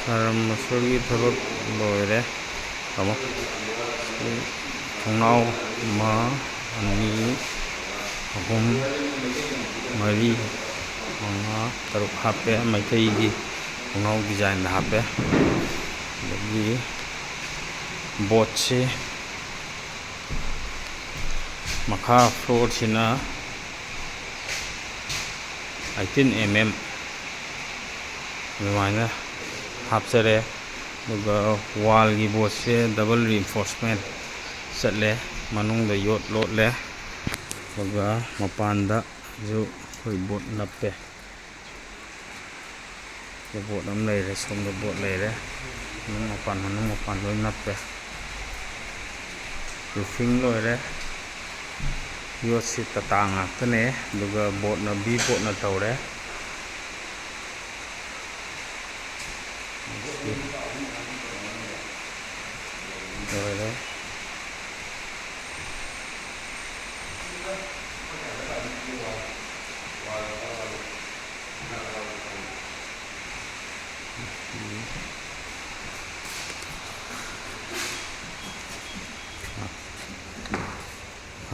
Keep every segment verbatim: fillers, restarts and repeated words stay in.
ꯁꯥꯔꯝ ꯃꯁꯨꯔꯒꯤ ꯊꯕꯛ ꯂꯣꯏꯔꯦ꯫ ꯇꯥꯃꯣ, ꯊꯣꯡꯅꯥꯎ ꯑꯃ, ꯑꯅꯤ, ꯑꯍꯨꯝ, ꯃꯔꯤ, ꯃꯉꯥ, ꯇꯔꯨꯛ ꯍꯥꯞꯄꯦ꯫ ꯃꯩꯇꯩꯒꯤ ꯊꯣꯡꯅꯥꯎ ꯗꯤꯖꯥꯏꯟꯗ ꯍꯥꯞꯄꯦ꯫ ꯑꯗꯒꯤ ꯕꯣꯠꯁꯤ ꯃꯈꯥ ꯐ꯭ꯂꯣꯔꯁꯤꯅ eighteen M M ꯑꯗꯨꯃꯥꯏꯅ ꯍꯥꯞꯆꯔꯦ꯫ ꯑꯗꯨꯒ ꯋꯥꯜꯒꯤ ꯕꯣꯠꯁꯦ double reinforcement ꯆꯠꯂꯦ, ꯃꯅꯨꯡꯗ ꯌꯣꯠ ꯂꯣꯠꯂꯦ꯫ ꯑꯗꯨꯒ ꯃꯄꯥꯟꯗꯁꯨ ꯑꯩꯈꯣꯏ ꯕꯣꯠ ꯅꯞꯄꯦ꯫ ꯁꯤꯗ ꯕꯣꯠ ꯑꯃ ꯂꯩꯔꯦ, ꯁꯣꯝꯗ ꯕꯣꯠ ꯂꯩꯔꯦ, ꯃꯅꯨꯡ ꯃꯄꯥꯟ, ꯃꯅꯨꯡ ꯃꯄꯥꯟ ꯂꯣꯏ ꯅꯞꯄꯦ꯫ ꯔꯨꯐꯤꯡ ꯂꯣꯏꯔꯦ꯫ ꯌꯣꯠꯁꯤ ꯇꯇꯥ ꯉꯥꯛꯇꯅꯦ꯫ ꯑꯗꯨꯒ ꯕꯣꯠꯅ, ꯕꯤ ꯕꯣꯠꯅ ꯇꯧꯔꯦ꯫ ꯂꯣꯏꯔꯦ꯫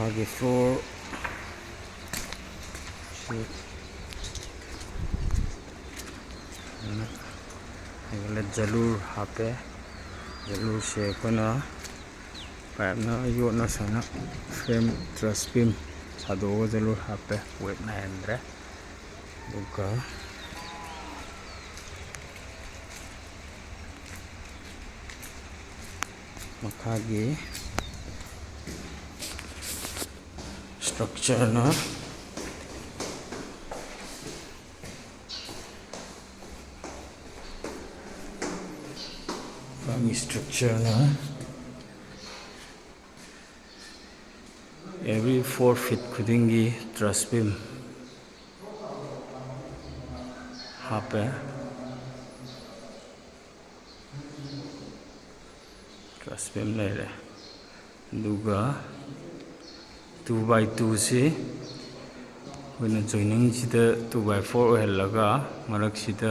ꯃꯈꯥꯒꯤ ꯐ꯭ꯂꯣꯔ ꯁꯤ ꯍꯥꯏꯒꯠꯂꯦ, ꯖꯂꯨꯔ ꯍꯥꯞꯄꯦ꯫ ꯖꯂꯨꯔꯁꯦ ꯑꯩꯈꯣꯏꯅ ꯄꯥꯏꯞꯅ ꯌꯣꯠꯅ ꯁꯨꯃꯥꯏꯅ ꯐ꯭ꯔꯦꯝ, ꯇ꯭ꯔꯁ ꯕꯤꯝ ꯁꯥꯗꯣꯛꯑꯒ ꯖꯂꯨꯔ ꯍꯥꯞꯄꯦ, ꯋꯦꯠ ꯅꯥꯏꯍꯟꯗ꯭ꯔꯦ꯫ ꯑꯗꯨꯒ ꯃꯈꯥꯒꯤ ꯁ꯭ꯇ꯭ꯔꯛꯆꯔꯅ, ꯃꯈꯥꯒꯤ ꯁ꯭ꯇ꯭ꯔꯛꯆꯔꯅ every four feet ꯈꯨꯗꯤꯡꯒꯤ ꯇ꯭ꯔꯁ ꯕꯤꯝ ꯍꯥꯞꯄꯦ꯫ ꯇ꯭ꯔꯁ ꯕꯤꯝ ꯂꯩꯔꯦ꯫ ꯑꯗꯨꯒ two by two ꯁꯤ ꯑꯩꯈꯣꯏꯅ ꯖꯣꯏꯅꯤꯡꯁꯤꯗ two by four ꯑꯣꯏꯍꯜꯂꯒ ꯃꯔꯛꯁꯤꯗ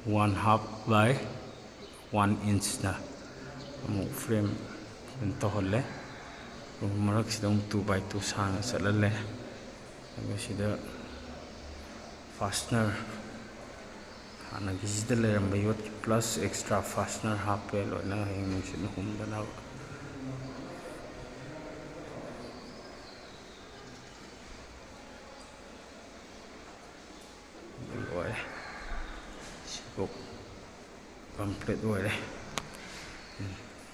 One half by one inch ꯅ ꯑꯃꯨꯛ frame ꯀꯩꯅꯣ ꯇꯧꯍꯜꯂꯦ꯫ ꯑꯗꯨꯒ ꯃꯔꯛꯁꯤꯗ ꯑꯃꯨꯛ two by two ꯁꯥꯡꯅ ꯆꯠꯍꯜꯂꯦ꯫ ꯑꯗꯨꯒ ꯁꯤꯗ fastener, ꯍꯥꯟꯅꯒꯤꯁꯤꯗ ꯂꯩꯔꯝꯕ ꯌꯣꯠꯀꯤ plus extra fastener ꯍꯥꯞꯄꯦ, ꯂꯣꯏꯅ ꯍꯌꯦꯡ ꯅꯨꯡꯁꯤꯠꯅ ꯍꯨꯝꯗꯅꯕ꯫ ꯂꯣꯏꯔꯦ꯫ ꯁꯤꯕꯨ complete ꯑꯣꯏꯔꯦ꯫